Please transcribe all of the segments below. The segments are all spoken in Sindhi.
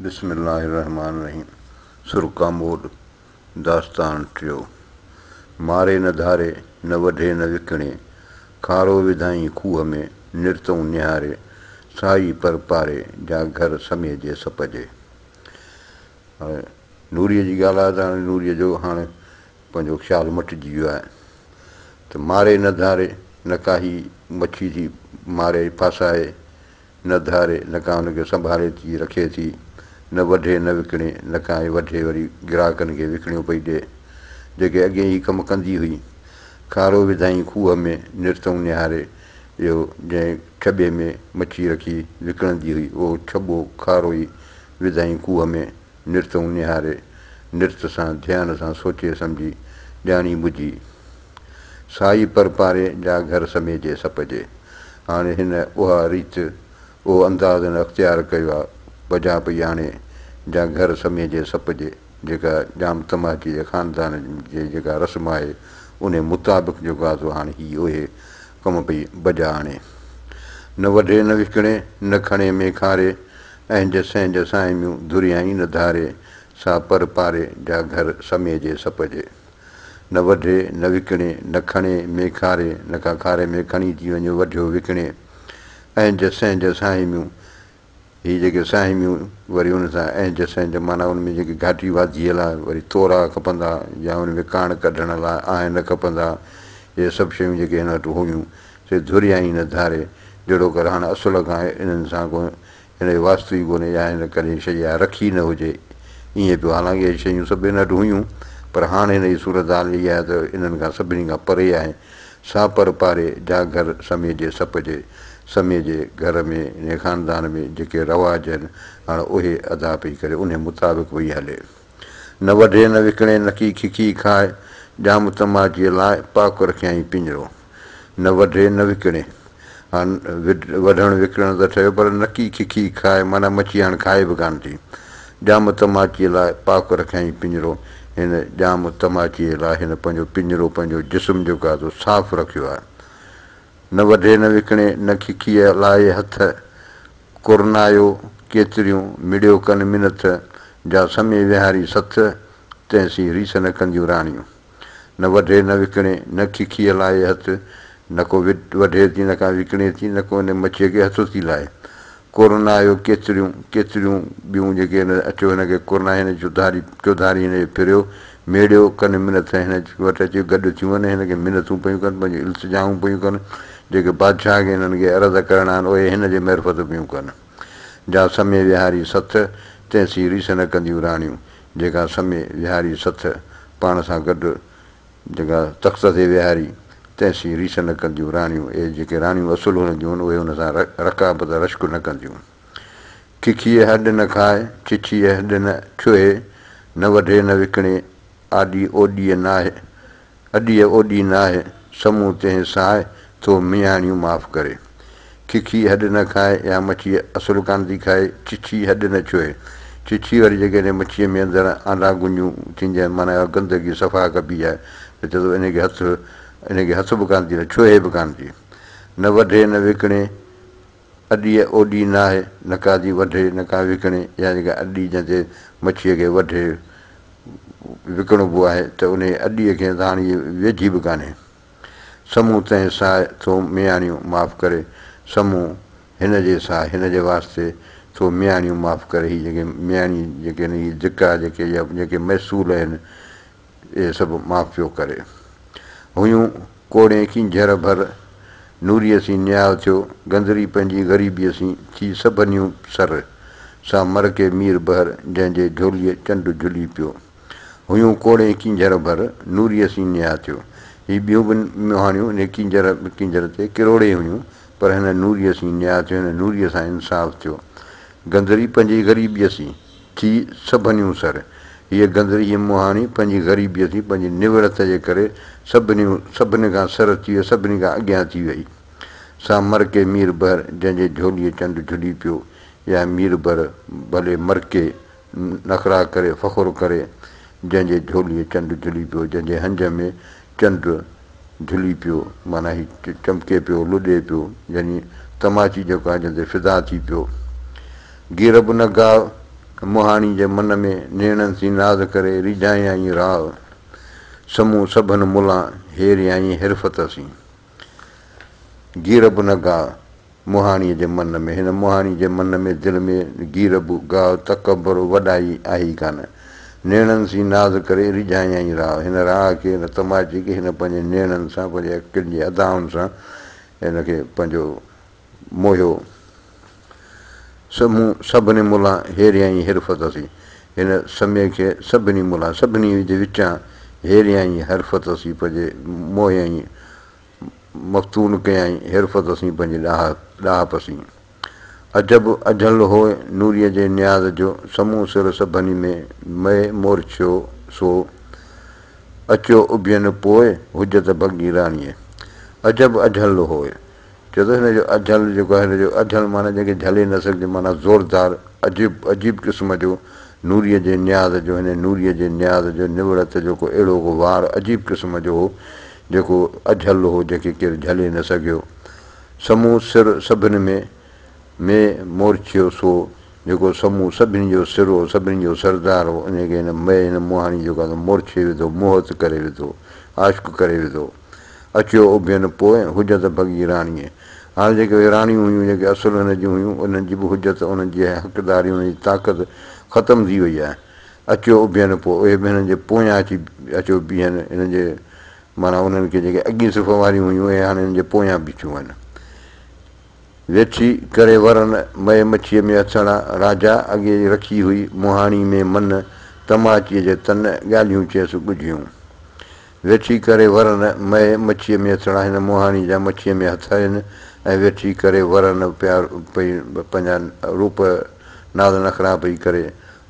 بسم الله الرحمٰن الرحيم سر ڪاموڏ داستان ٽيو ماري نه ڌاري نه وڍي نه وڪڻي کارو وڌائين کوهه ۾ نرتئون نهاري سائي پر پاري جا گهر سمي جي سپ جي. هاڻي نوريء جي ڳالهه آهي ته هاڻي نوريء جو هاڻي پنهنجو خيال مٽجي ويو آهي ته ماري نه ڌاري نه ڪا هي مڇي ٿي ماري ڦاسائي نه ڌاري، نه ڪا ان کي سنڀالي ٿي رکي ٿي، نه وڍي نه وڪڻي، نه ڪا ئي وڍي وري گراهڪن کي وڪڻيو پئي ڏي، جيڪي اڳي هي ڪم ڪندي هئي. کارو وڌائين کوهه ۾، نرتئون نهاري، اهو جنهن ڇٻي ۾ مڇي رکي وڪڻندي هئي، اهو ڇٻو کارو ئي وڌائين کوهه ۾، نرتئون نهاري، نرت سان ڌيان سان سوچي سمجهي، ڄاڻي ٻجهي. سائي پر پاري جا گهر سميجي سپ جي. هاڻي هن اها ريت، اهو انداز هن اختيار ڪيو آ، بجا پئي آڻي، جا گهر سميجي سپ جي، جيڪا ڄام تماچي جي خاندان جي جيڪا رسم آهي، انهي مطابق جيڪو آ سو هاڻي هي اهي ڪم پئي بجا آڻي. نه وڍي نه وڪڻي، نه کڻي ۾ کاري، اهنج سهنج ساهميون ڌريائين نه ڌاري، سا پر پاري جا گهر سميجي سپ جي. نه وڍي، نه وڪڻي، نه کڻي ۾ کاري، نه ڪا کاري ۾ کڻي ٿي وڃي وڍيو وڪڻي. اهنج سهنج ساهميون، هي جيڪي ساهميون وري ان سان اهنج سهنج معنيٰ ان ۾ جيڪي گهاٽي واڌيء لاء وري تورا کپندا يا ان ۾ ڪاڻ ڪڍڻ لاء آهن کپندا، اهي سڀ شيون جيڪي هن وٽ هيون سي ڌريائين نه ڌاري، جهڙوڪر هاڻ اصل کان انهن سان ڪو هن جو واسطو ئي ڪونهي يا هن ڪڏهن شيء اها رکي نه هجي، ائين پيو حالانڪه اهي شيون سڀ هن وٽ هيون پر هاڻ هن جي صورتحال اها آهي ته انهن کان سڀني کان پري آهي. سا پر پاري جا گهر سمي جي سپ جي، سمي جي گهر ۾ انهي خاندان ۾ جيڪي رواج آهن هاڻ اهي ادا پئي ڪري انهي مطابق پئي هلي. نه وڍي نه وڪڻي نڪي ککي کاء، ڄام تماچيء لاء پاڪ رکيائين پڃرو. نه وڍي نه وڪڻي. هاڻ وڍڻ وڪڻڻ ته ٺهيو پر نڪي ککي کائي معنيٰ مڇي هاڻ کائي به ڪانه ٿي. ڄام تماچيء لاء پاڪ رکيائين پڃرو. هن ڄام تماچيء لاء هن پنهنجو پڃرو پنهنجو جسم جيڪو آهي سو صاف رکيو آهي. نه وڍي نه وڪڻي نه ککيء لائي هٿ ڪرنايو ڪيتريون مڙيو ڪن منٿ جا سمي ويهاري سٿ تنهن سين ريس نه ڪنديون راڻيون. نه وڍي نه وڪڻي، نه ککيء لائي هٿ، نه ڪو وڍي ٿي نه ڪا وڪڻي ٿي، نه ڪو ان مڇيء کي هٿ ٿي لائي. ڪرنايو ڪيتريون، ڪيتريون ٻيون جيڪي هن اچيو هن کي ڪرنائي هن جي چوڌاري، چوڌاري هن جي ڦريو، ميڙيو، ڪن منٿ هن وٽ اچي گڏ ٿيون ۽ هن کي منٿون پيون ڪن، پنهنجون التجائون پيون ڪن، جيڪي بادشاهه کي هنن کي عرض ڪرڻا آهن، اهي هن جي معرفت پيون ڪن. جا سمي ويهاري سٿ، تنهن سين ريس نه ڪنديون راڻيون. جيڪا سمي ويهاري سٿ، پاڻ سان گڏ جيڪا تخت تي ويهاري، تنهن سين ريس نه ڪنديون راڻيون. اهي جيڪي راڻيون اصل هن جون آهن، اهي هن سان رقابت رشڪ نه ڪنديون. ککيء هڏ نه کاء، ڇڇيء هڏ نه ڇهي، نه وڍي نه وڪڻي، آڏي اوڏيء ناهه، اڏيء اوڏي ناهه، سمون تنهن ساء، ٿو مياڻيون معاف ڪري. ککي هڏ نه کائي يا مڇي اصل ڪانه ٿي کائي، ڇڇي هڏ نه ڇهي. ڇڇي وري جيڪڏهن مڇيء ۾ اندر آنڊا گونجون ٿينديون آهن معنيٰ اها گندگي صفا ڪبي آهي ته چئي ٿو انهيء کي هٿ انهيء کي هٿ به ڪانه ٿي لائي، ڇهي به ڪانه ٿي. نه وڍي نه وڪڻي، اڏيء اوڏي ناهه، نه ڪا ٿي وڍي نه ڪا وڪڻي يا جيڪا اڏي جنهن تي مڇيء کي وڍي وڪڻبو آهي ته انهيء اڏيء کي ته هاڻي ويجهي به ڪانهي. سمون تنهن ساء ٿو مياڻيون معاف ڪري. سمون هن جي ساء هن جي واسطي ٿو مياڻيون معاف ڪري. هي جيڪي مياڻي جيڪي آهن هي ڌڪا جيڪي يا جيڪي محصول آهن اهي سڀ معاف پيو ڪري. هيون ڪوڙين ڪينجهر ڀر، نوريء سين نياء ٿيو، گندري پنهنجي غريبيء سين، ٿي سڀنيون سر، سا مرڪي مير بحر، جنهن جي جهوليء چنڊ جهلي پيو. هيون ڪوڙين ڪينجهر ڀر، نوريء سين نياء ٿيو. هي ٻيون به مهاڻيون انهيء ڪينجهر ڪينجهر تي ڪروڙين هيون، پر هن نوريء سين نياء ٿيو، هن نوريء سان انصاف ٿيو. گندري پنهنجي غريبيء سين، ٿي سڀنيون سر. هيء گندري هيء مهاڻي پنهنجي غريبيء سين، پنهنجي نوڙت جي ڪري سڀنيون سڀني کان سر ٿي وئي، سڀني کان اڳيان ٿي وئي. سا مرڪي ميربحر، جنهن جي جهوليء چنڊ جهلي پيو. يا ميربحر ڀلي مرڪي، نخرا ڪري، فخر ڪري، جنهن جي جهوليء چنڊ جهلي پيو، جنهن جي هنج ۾ چنڊ جهلي پيو، معنيٰ هي چمڪي پيو، لڏي پيو، يعني تماچي جيڪو آهي جنهن تي فدا ٿي پيو. گير به نه گاء، مهاڻي جي من ۾، نيڻن سين ناز ڪري، ريجهايائين راء. سمون سڀن ملان، هيريائين حرفت سين. گيرب نه گاء، مهاڻيء جي من ۾، هن مهاڻي جي من ۾، دل ۾، گيرب، گاء، تڪبر، وڏائي آهي ئي ڪانه. نيڻن سين ناز ڪري، ريجهايائين راء. هن راء کي، هن تماچي کي، هن پنهنجي نيڻن سان، پنهنجي اکين جي ادائن سان، هن کي پنهنجو موهيو. سمون سڀني ملان، هيريائين حرفت سين. هن سمي کي سڀني ملان، سڀني جي وچان، هيريائين حرفت سين، پنهنجي موهيائين، مفتون ڪيائين، حرفت سين پنهنجي ڏاهپ سين. عجب اجهل هوء نوريء جي نياز جو، سمون سر سڀني ۾، مئي مورڇيو سو. اچيو اڀين پوء، حجت ڀڳي راڻيء. عجب اجهل هوء. چئي ٿو هن جو اجهل جيڪو آهي هن جو اجهل معنيٰ جنهن کي جهلي نه سگهجي معنيٰ زوردار عجيب عجيب قسم جو نوريء جي نياز جو هن نوريء جي نياز جو نوڙت جو ڪو اهڙو ڪو وار عجيب قسم جو هو جيڪو اجهل هو جنهن کي ڪير جهلي نه سگهيو. سمون سر سڀن ۾ ۾ مورڇيو سو جيڪو سمون سڀني جو سر هو سڀني جو سردار هو انهي کي هن مئي هن مهاڻي جيڪو آهي سو مورڇي وڌو موهت ڪري وڌو عاشق ڪري وڌو. اچيو اڀين پوء، حجت ڀڳي راڻيء. هاڻي جيڪي اهي راڻيون هيون، جيڪي اصل هن جون هيون، انهن جي به حجت، انهن جي حقداري، انهن جي طاقت ختم ٿي وئي آهي. اچيو اڀين پوء، اهي به هنن جي پويان اچي اچيو بيهن، هنن جي معنيٰ انهن کي جيڪي اڳين صف واريون هيون، اهي هاڻي هنن جي پويان بيٺيون آهن. ويٺي ڪري ورن، مئي مڇيء ۾ اٿڻا، راجا اڳي رکي هئي مهاڻي ۾ من، تماچيء جي تن، ڳالهيون چيس ڳجهيون. ويٺي ڪري ورن، مئي مڇيء ۾ اٿڻا، هن مهاڻي جا مڇيء ۾ هٿ آهن ۽ ويٺي ڪري ورن پيا پئي پنهنجا روپ ناز نخرا پئي ڪري،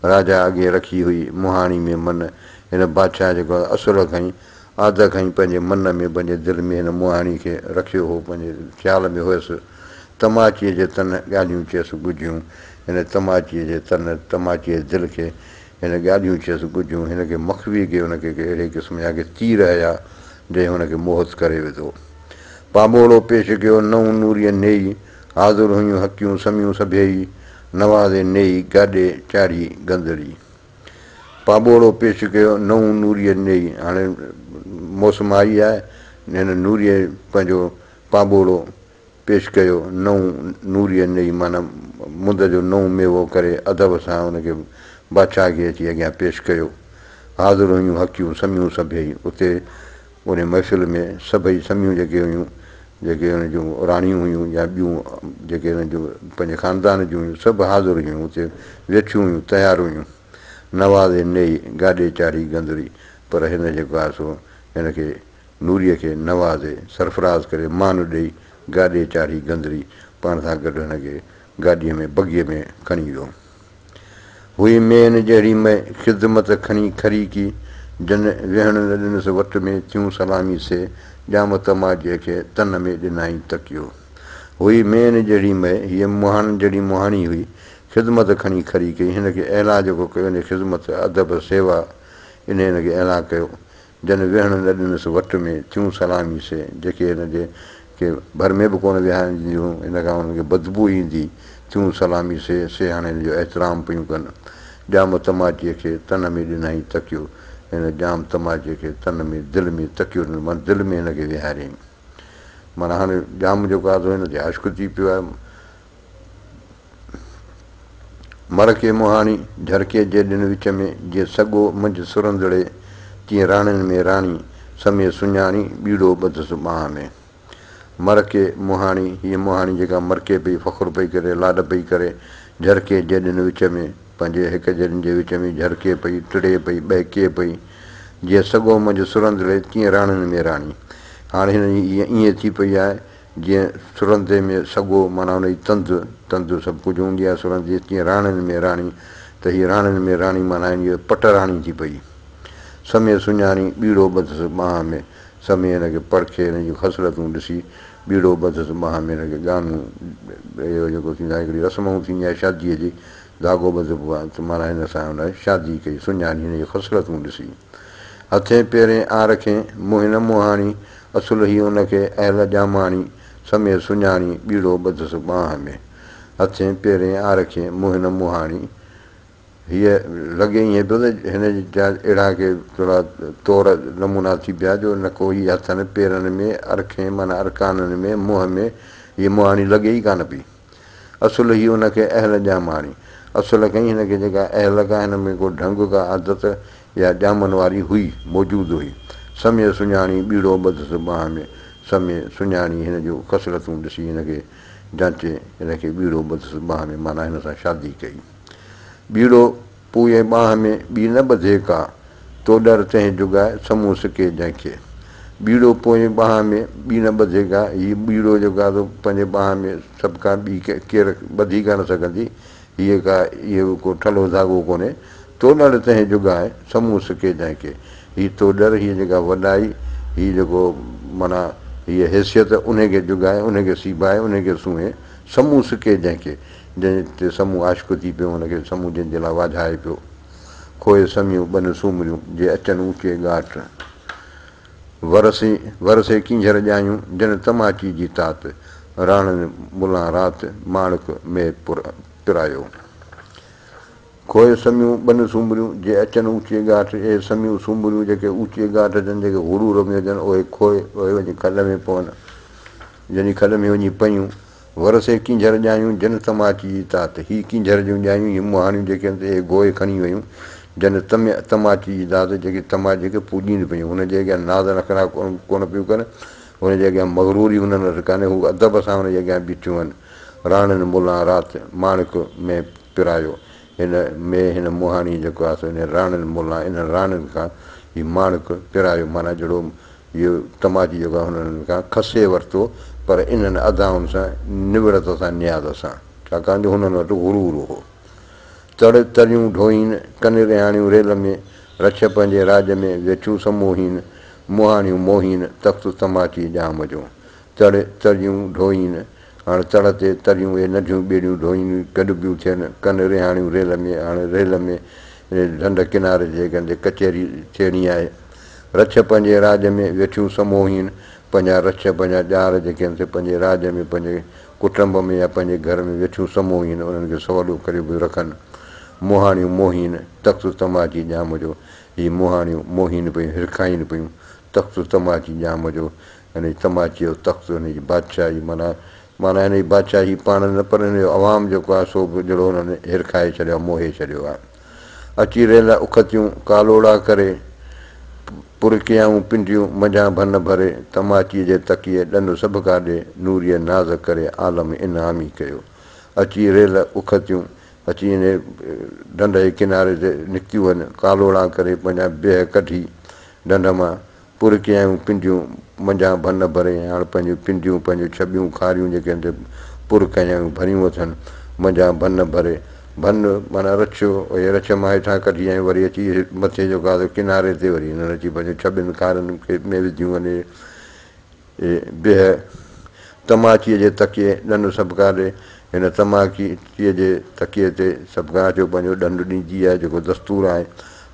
راجا اڳي رکي هئي مهاڻي ۾ من، هن بادشاهه جيڪو اصل کان ئي آد کان ئي پنهنجي من ۾ پنهنجي دل ۾ هن مهاڻي کي رکيو هو، پنهنجي خيال ۾ هيس. تماچيء جي تن ڳالهيون چيس ڳجهيون. هن تماچيء جي تن، تماچيء جي دل کي هن ڳالهيون چيس ڳجهيون. هن کي مخفي ڪي هن کي ڪي اهڙي قسم جا ڪي تير هيا، جنهن هن کي موهت ڪري وڌو. پاٻوڙو پيش ڪيو، نئون نوريء نيئي، حاضر هيون حقيون سميون سڀيئي، نوازي نيئي، گاڏي چاڙهي گندري. پاٻوڙو پيش ڪيو، نئون نوريء نيئي. هاڻي موسم آئي آهي، هن نوريء پنهنجو پاٻوڙو پيش ڪيو، نئون نوريء نيئي معنيٰ مند جو نئون ميوو ڪري ادب سان ان کي بادشاهه کي اچي اڳيان پيش ڪيو. حاضر هيون حقيون سميون سڀيئي اتي انهيء محفل ۾ سڀئي سميون جيڪي هيون، جيڪي ان جون راڻيون هيون يا ٻيون جيڪي انهن جون پنهنجي خاندان جون هيون، سڀ حاضر هيون، اتي ويٺيون هيون، تيار هيون. نوازي نيئي، گاڏي چاڙهي گندري، پر هن جيڪو آهي سو هن کي نوريء کي نوازي، سرفراز ڪري، مان ڏيئي، گاڏي چاڙهي گندري، پاڻ سان گڏ هن کي گاڏيء ۾ بگيء ۾ کڻي ويو. هئي مين جهڙي مئي، خدمت کڻي کري ڪي، جن ويهڻ نه ڏنس وٽ ۾، ٿيون سلامي سي، ڄام تماچيء کي تن ۾ ڏنائين تڪيو. هئي مين جهڙي مئي، هيء مهاڻن جهڙي مهاڻي هئي، خدمت کڻي کري ڪئي، هن کي اعليٰ جيڪو ڪيو، ان جي خدمت، ادب، سيوا، انهيء هن کي اعليٰ ڪيو. جن ويهڻ نه ڏنس وٽ ۾، ٿيون سلامي سي، جيڪي هن جي کي ڀر ۾ به ڪونه ويهارڻ ڏينديون هيون، هن کان انهن کي بدبوء ايندي، ٿيون سلامي سي، سي هاڻي هن جو احترام پيون ڪن. ڄام تماچيء کي تن ۾ ڏنائين تڪيو، هن ڄام تماچيء کي تن ۾، دل ۾، تڪيو ڏنو، معنيٰ دل ۾ هن کي ويهاريائين. معنيٰ هاڻي ڄام جيڪو آهي سو هن تي عاشق ٿي پيو آهي. مرڪي مهاڻي، جهرڪي جيڏين وچ ۾، جيئن سڳو منجهه سرندڙي، تيئن راڻين ۾ راڻي، سمي سڃاڻي، ٻيڙو ٻڌس ٻانهن ۾. مرڪي مهاڻي، هيء مهاڻي جيڪا مرڪي پئي، فخر پئي ڪري، لاڏ پئي ڪري، جهرڪي جيڏين وچ ۾، پنهنجي هڪ جيڏين جي وچ ۾ جهرڪي پئي، ٽڙي پئي، ٻهڪي پئي، جيئن سڳو منجهه سرندڙي، تيئن راڻين ۾ راڻي. هاڻي هن جي هيء ائين ٿي پئي آهي، جيئن سرندي ۾ سڳو معنيٰ ان جي تند، تند سڀ ڪجهه هوندي آهي سرندي، تيئن راڻين ۾ راڻي ته هيء راڻين ۾ راڻي معنيٰ هن جي پٽ راڻي ٿي پئي. سمي سڃاڻي ٻيڙو ٻڌس ٻانهن ۾، سمي هن کي پرکي هن جون خصلتون ڏسي ٻيڙو ٻڌس ٻانهن ۾ هن کي ڳانو اهو جيڪو ٿيندو آهي هڪڙي رسم ٿيندي آهي شاديء جي ڌاڳو ٻڌبو آهي ته معنيٰ هن سان هن شادي ڪئي سڃاڻي هن جون خصلتون ڏسي. هٿين پيرين آر کين، منهن نه مهاڻي، اصل هي ان کي اهل ڄاماڻي، سمي سڃاڻي، ٻيڙو ٻڌس ٻانهن ۾. هٿين پيرين آر کين، منهن نه مهاڻي، هيء لڳي ائين پيو ته هن جا اهڙا ڪي ٿورا طور نمونا ٿي پيا جو نه ڪو هي هٿن پيرن ۾ ارکين معنيٰ ارڪانن ۾ منهن ۾ هيء مهاڻي لڳي ئي ڪانه پئي. اصل هي ان کي اهل ڄاماڻي. اصل ڪئين هن کي جيڪا اهل ڪا هن ۾ ڪو ڍنگ ڪا عادت يا ڄامن واري هئي موجود هئي. سميع سڃاڻي ٻيڙو ٻڌس ٻانهن ۾. سميع سڃاڻي هن جون خصلتون ڏسي هن کي جانچي هن کي ٻيڙو ٻڌس ٻانهن ۾ معنيٰ هن سان شادي ڪئي. ٻيڙو پوئين ٻانهن ۾ ٻي نه ٻڌي ڪا، تو ڏر تنهن جڳائي، سمون سڪي جنهن کي. ٻيڙو پوئين ٻانهن ۾ ٻي نه ٻڌي ڪا، هي ٻيڙو جيڪو آهي سو پنهنجي ٻانهن ۾ سڀ کان ٻي ڪير ٻڌي ڪانه سگهندي، هيء ڪا اهو ڪو ٺلهو ڌاڳو ڪونهي. تو ڏر تنهن جڳائي، سمون سڪي جنهن کي. هي تو ڏر، هيء جيڪا وڏائي، هي جيڪو معنيٰ هيء حيثيت انهي کي جڳائي، انهي کي سيبائي، انهي کي سونهين، سمون سڪي جنهن کي. جنهن تي سمون عاشق ٿي پيو، ان کي سمون جنهن جي لاء واجهائي پيو. کوهي سميون ٻن سومريون، جي اچن اوچي ڳاٽ. ورسي ورسي ڪينجهر ڄايون، جن تماچي جي تات. راڻن ملان رات، ماڻڪ مئي پرايو. کوهي سميون ٻن سومريون، جي اچن اوچي ڳاٽ. اهي سميون سومريون جيڪي اوچي ڳاٽ اچن، جيڪي غرور ۾ هجن، اهي کوهي اهي وڃي کڏ ۾ پون. جني کڏ ۾ وڃي پيون. ورسي ڪينجهر ڄايون، جن تماچي جي تات. هي ڪينجهر جون ڄايون، هي مهاڻيون جيڪي آهن، اهي گوء کڻي ويون. جن تماچي جي داد، جيڪي تماچي کي پوڄين پيون. هن جي اڳيان ناز نخرا ڪونه پيون ڪن. هن جي اڳيان مغروري هنن وٽ ڪانهي. هو ادب سان هن جي اڳيان بيٺيون آهن. راڻين ملان رات، ماڻڪ ۾ پرايو. هن ۾ هن مهاڻيء جيڪو آهي سو انهن راڻين ملان، انهن راڻين کان هي ماڻڪ پرايو معنيٰ جهڙو اهو تماچي جيڪو آهي هنن کان کسي ورتو پر انهن ادائن سان نوڙت سان نياز سان ڇاڪاڻ جو هنن وٽ غرور هو. تڙ تريون ڍوئين، ڪن رهاڻيون ريل ۾، رڇ پنهنجي راڄ ۾، ويٺيون سموهين، مهاڻيون موهين، تخت تماچي ڄام جو. تڙ تريون ڍوئين، هاڻ تڙ تي تريون اهي ننڍيون ٻيڙيون ڍوئين گڏ پيون ٿين، ڪن رهاڻيون ريل ۾، هاڻ ريل ۾ ڍنڍ ڪناري تي جيڪڏهن تي ڪچهري ٿيڻي آهي. رڇ پنهنجي راڄ ۾ ويٺيون سموهين، پنهنجا رڇ، پنهنجا ڄار جيڪي آهن سي پنهنجي راڄ ۾ پنهنجي ڪٽنب ۾ يا پنهنجي گهر ۾ ويٺيون سموهين، انهن کي سولو ڪريو پيون رکن. مهاڻيون موهين، تخت تماچي ڄام جو، هي مهاڻيون موهين پيون، هرکائين پيون، تخت تماچي ڄام جو، هن جي تماچيء جو تخت، هن جي بادشاهي معنيٰ معنيٰ هن جي بادشاهي پاڻ نه پر هن جو عوام جيڪو آهي سو به جهڙو هنن هرکائي ڇڏيو آهي، موهي ڇڏيو آهي. اچي ريل اکتيون ڪالوڙا ڪري، پر ڪيائون پنڊيون منجهان ڀن ڀري، تماچيء جي تڪيي ڏن سڀ ڪا ڏي، نوريء ناز ڪري عالم انعامي ڪيو. اچي ريل اکتيون اچي انهيء ڍنڍ جي ڪناري تي نڪتيون هن، ڪالوڙا ڪري پنهنجا بيهه ڪڍي ڍنڍ مان پر ڪيائون پنڊيون منجهان ڀن ڀري ۽ هاڻ پنهنجون پنڊيون پنهنجون ڇٻيون کاريون جيڪي آهن سي پر ڪيائون ڀريون اٿن منجهان ڀن ڀري. ڀن معنيٰ رڇ اهي رڇ مان هيٺان ڪڍي ۽ وري اچي مٿي جيڪو آهي سو ڪناري تي وري هنن اچي پنهنجون ڇٻين کارين کي ۾ وڌيون وڃي بيهه تماچيء جي تڪيي ڏنڊ سڀڪا ڏي. هن تماچيء جي تڪيي تي سڀڪا اچيو پنهنجو ڏنڊ ڏيندي آهي، جيڪو دستور آهي.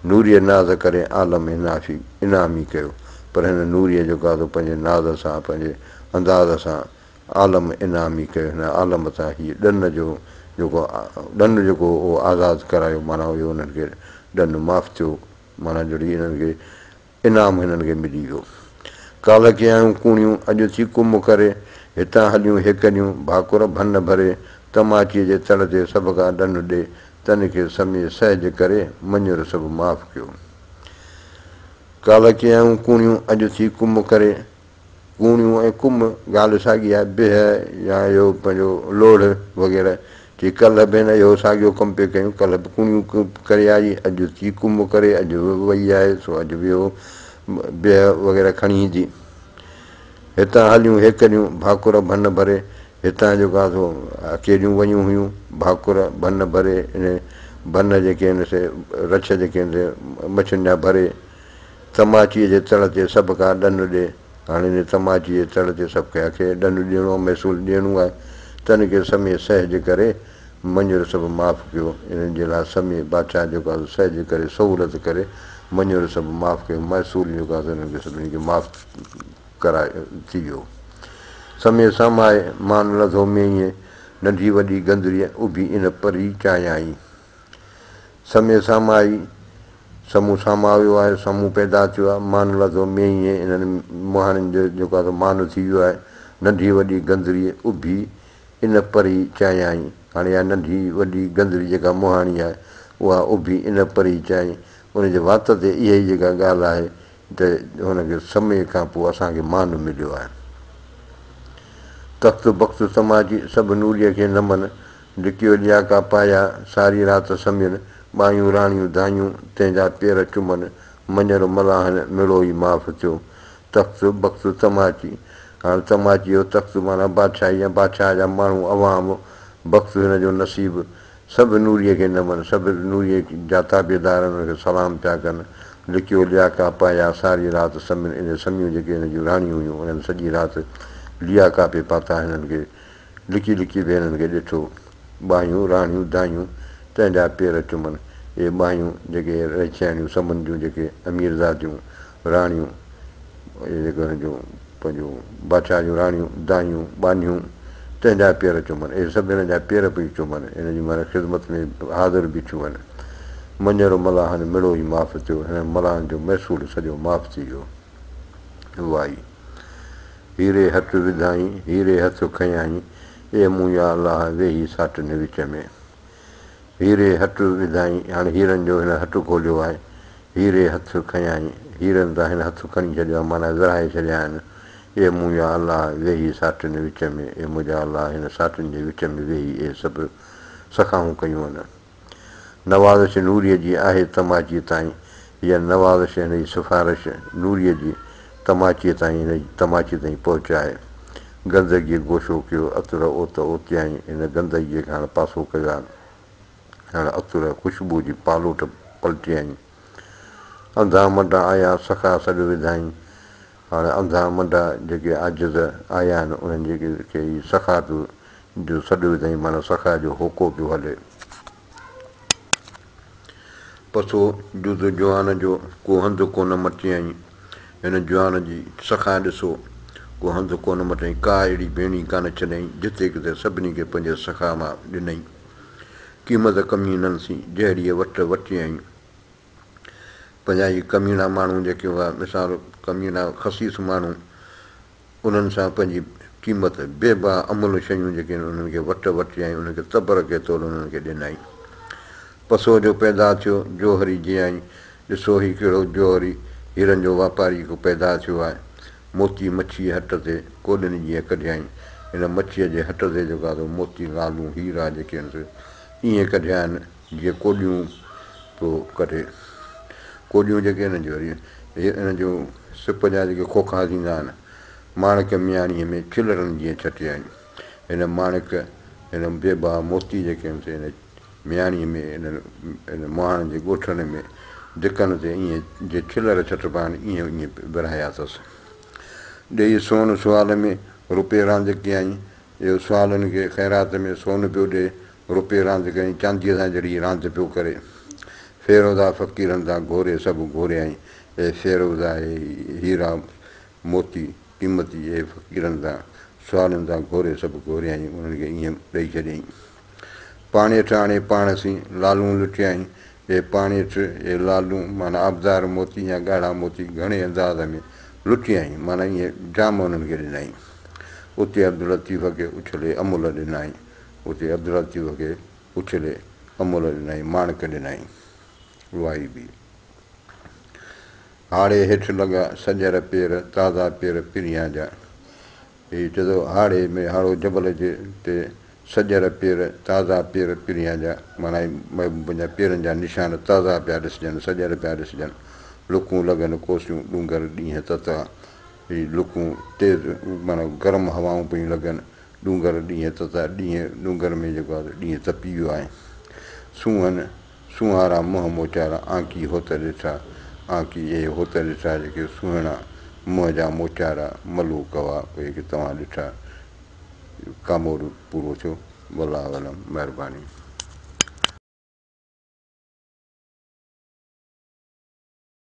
نوريء ناز ڪري عالم انعافي انعامي ڪيو. پر هن نوريء جيڪو آهي سو پنهنجي ناز سان، پنهنجي انداز سان عالم انعامي ڪيو. هن عالم سان هيء ڏن جو جيڪو ڏن جيڪو هو اهو آزاد ڪرايو، معنيٰ اهو انهن کي ڏن معاف ٿيو، معنيٰ جڙي انهن کي انعام هنن کي ملي ويو. ڪالهه ڪيائون ڪوڻيون، اڄ ٿي ڪم ڪري، هتان هليون هيڪليون، ڀاڪر ڀن ڀري، تماچيء جي تڙ تي سڀ ڪا ڏن ڏي، تن کي سمي سهج ڪري، مڃر سڀ معاف ڪيو. ڪالهه ڪيائون ڪوڻيون، اڄ ٿي ڪم ڪري، ڪوڻيون ۽ ڪم ڳالهه ساڳي آهي، بيهه يا اهو پنهنجو لوڙهه وغيره. چي ڪلهه به هن اهو ساڳيو ڪم پئي ڪيون، ڪلهه به ڪوڻيون ڪري آئي، اڄ ٿي ڪم ڪري، اڄ به وئي آهي، سو اڄ به اهو بيهه وغيره کڻي ايندي. هتان هليون هيڪليون، ڀاڪر ڀن ڀري، هتان جيڪو آهي سو اڪيليون ويون هيون، ڀاڪر ڀن ڀري، انهي ڀن جيڪي آهن سي رڇ جيڪي آهن سي مڇين جا ڀري، تماچيء جي تڙ تي سڀ ڪا ڏن ڏي. هاڻي انهيء تماچيء جي تڙ تي سڀ ڪنهن کي ڏن ڏيڻو آهي، محصول ڏيڻو آهي، تن کي سمي سهج ڪري مڃر سڀ معاف ڪيو. انهن جي لاء سمي بادشاهه جيڪو آهي سو سهج ڪري، سهولت ڪري، مڃر سڀ معاف ڪيو. محصول جيڪو آهي سو انهن کي سڀني کي معاف ڪرائي ٿي ويو. سمي سامائي مان لڌو مينهين، ننڍي وڏي گندريء اڀي ان پري چايائين. سمي سامائي، سمون سامايو آهي، سمون پيدا ٿيو آهي، مان لڌو مينهين، انهن مهاڻين جو جيڪو آهي سو مان ٿي ويو آهي. ننڍي وڏي گندري اڀي ان پري چيائين. هاڻي اها ننڍي وڏي گندري جيڪا مهاڻي آهي، اها اڀي ان پري چيائين. ان جي وات تي اها ئي جيڪا ڳالهه آهي ته هن کي سمي کان پوء اسان کي مان مليو آهي. تخت بخت سماجي سڀ نوريء کي نمن، لڪيو لياڪا پايا، ساري رات سمين، ٻايون راڻيون دايون، تنهن جا پير چمن، مڃر ملاحن مڙو ئي معاف ٿيو. تخت بخت تماچي، هاڻ تماچيء جو تخت معنيٰ بادشاهي يا بادشاهه جا ماڻهو، عوام، بخت هن جو نصيب، سڀ نوريء کي نمن، سڀ نوريء جا تابعدار ان کي سلام پيا ڪن. لڪيو لياڪا پايا، ساري رات سمين، اهي سميون جيڪي هن جون راڻيون هيون، انهن سڄي رات لياڪا پئي پاتا، هنن کي لڪي لڪي به هنن کي ڏٺو. ٻاهيون، راڻيون، دايون، تنهن جا پير چمن. اهي ٻاهيون جيڪي رڇياڻيون سمن جون جيڪي اميرزاديون، راڻيون، اهي جيڪي هن جون پنهنجون بادشاهه جون راڻيون، دايون، ٻانهيون، تنهن جا پير چمن. اهي سڀ هن جا پير پئي چمن. هن جي معنيٰ خدمت ۾ حاضر بيٺيون آهن. مڃرو ملاحن مڙو ئي معاف ٿيو. هنن ملاحن جو محصول سڄو معاف ٿي ويو. وائي. هيري هٿ وڌائين، هيري هٿ کنيائين، اي مون يا الله ويهي ساٽن وچ ۾. هيري هٽ وڌائين، هاڻي هيرن جو هن هٽ کوليو آهي. هيري هٿ کنيائين، هيرن تان هن هٿ کڻي ڇڏيو آهي، معنيٰ ورهائي ڇڏيا آهن. اي مون يا الله ويهي ساٽن وچ ۾، اي منهنجا الله هن ساٽن جي وچ ۾ ويهي اهي سڀ سخائون ڪيون آهن. نوازش نوريء جي آهي تماچيء تائين، هيء نوازش هن جي سفارش نوريء جي تماچيء تائين هن جي تماچيء تائين پهچ آهي. گندگيء گوشو ڪيو، عطر اوت اوتيائين، هن گندگيء کان هاڻ پاسو ڪيو آهي. هاڻ عطر خوشبوء جي پالوٽ پلٽيائين. انڌا منڊا آيا، سخا سڏ وڌائين. هاڻ انڌا منڊا جيڪي عاجز آيا آهن، انهن جي کي هي سخا پيو جو سڏ وڌائين، معنيٰ سخا جو هوڪو پيو هلي. پسو جز جوان جو، ڪو هنڌ ڪونه مٽيائين. هن جوان جي سخا ڏسو، ڪو هنڌ ڪونه مٽيائين، ڪا اهڙي ڀيڻي ڪانه ڇڏيائين، جتي ڪٿي سڀني کي پنهنجي سخا مان ڏنائين. قيمت ڪمينن سين، جهڙيء وٽ وٽيائين. پنهنجا هي ڪميڻا ماڻهو جيڪي هئا، مثال ڪميڻا خسيس ماڻهو، انهن سان پنهنجي قيمت، بي بها املهه شيون جيڪي آهن، انهن کي وٽ وٽيائين، انهن کي تبرڪي طور انهن کي ڏنائين. پسو جو پيدا ٿيو، جوهري جيائين، ڏسو هي ڪهڙو جوهري هيرن جو واپاري هڪ پيدا ٿيو آهي. موتي مڇيء هٽ تي ڪوڏين جيئن ڪڍيائين. هن مڇيء جي هٽ تي جيڪو آهي سو موتي، لالون، هيرا جيڪي آهن سي ائين ڪڍيا آهن، جيئن ڪوڏيون پيو ڪڍي. ڪوڏيون جيڪي هن جون وري هن جون سپ جا جيڪي کوکا ٿيندا آهن، ماڻڪ مياڻيء ۾ ڇلرن جيئن ڇٽيائين. هن ماڻڪ، هن بي بها موتي جيڪي آهن سي هن مياڻيء ۾ هن مهاڻن جي ڳوٺن ۾ دڪن تي ائين جيئن ڇلر ڇٽبا آهن، ائين ائين ورهايا اٿس. ڏيئي سون سوال ۾ روپي راند ڪيائين. اهو سوالن کي خيرات ۾ سون پيو ڏئي، روپي راند ڪيائين، چانديء سان جڙي راند پيو ڪري. فيروزا فقيرن تان گهوري سڀ گهوريائين. اي فيروزا، اي هيرا موتي قيمتي، اي فقيرن تان سوالن تان گهوري سڀ گهوريائين، انهن کي ائين ڏئي ڇڏيائين. پاڻيٺ آڻي پاڻ سين، لالون لٽيائين. اي پاڻيٺ، اي لالون، معنيٰ آبدار موتي يا ڳاڙها موتي گهڻي انداز ۾ لٽيائين، معنيٰ ائين جام انهن کي ڏنائين. اتي عبداللطيف کي اڇلي املهه ڏنائين. اتي عبداللطيف کي اڇلي املهه ڏنائين، ماڻڪ ڏنائين. وائي به. هاڙهي هيٺ لڳا سڄر پير، تازا پير پريان جا. هي چئي ٿو هاڙهي ۾ هاڙهو جبل جي تي سڄر پير، تازا پير پريان جا. معنيٰ هي محبوبن جا پيرن جا نشان تازا پيا ڏسجن، سڄر پيا ڏسجن. لڪون لڳن ڪوسيون، ڏونگر ڏينهن تتا. هي لڪون تيز معنيٰ گرم هوائون پيون لڳن. ڏونگر ڏينهن تتا، ڏينهن ڏونگر ۾ جيڪو آهي سو ڏينهن تپي ويو آهي. سونهن سونهارا منهن موچارا، آنڪي هوت ڏٺا، آنڪي اهي هوت ڏٺا جيڪي سهڻا منهن جا موچارا ملوڪ هئا، اهي ڪي توهان ڏٺا. ڪامورو پورو ٿيو. والله اعلم. مهرباني.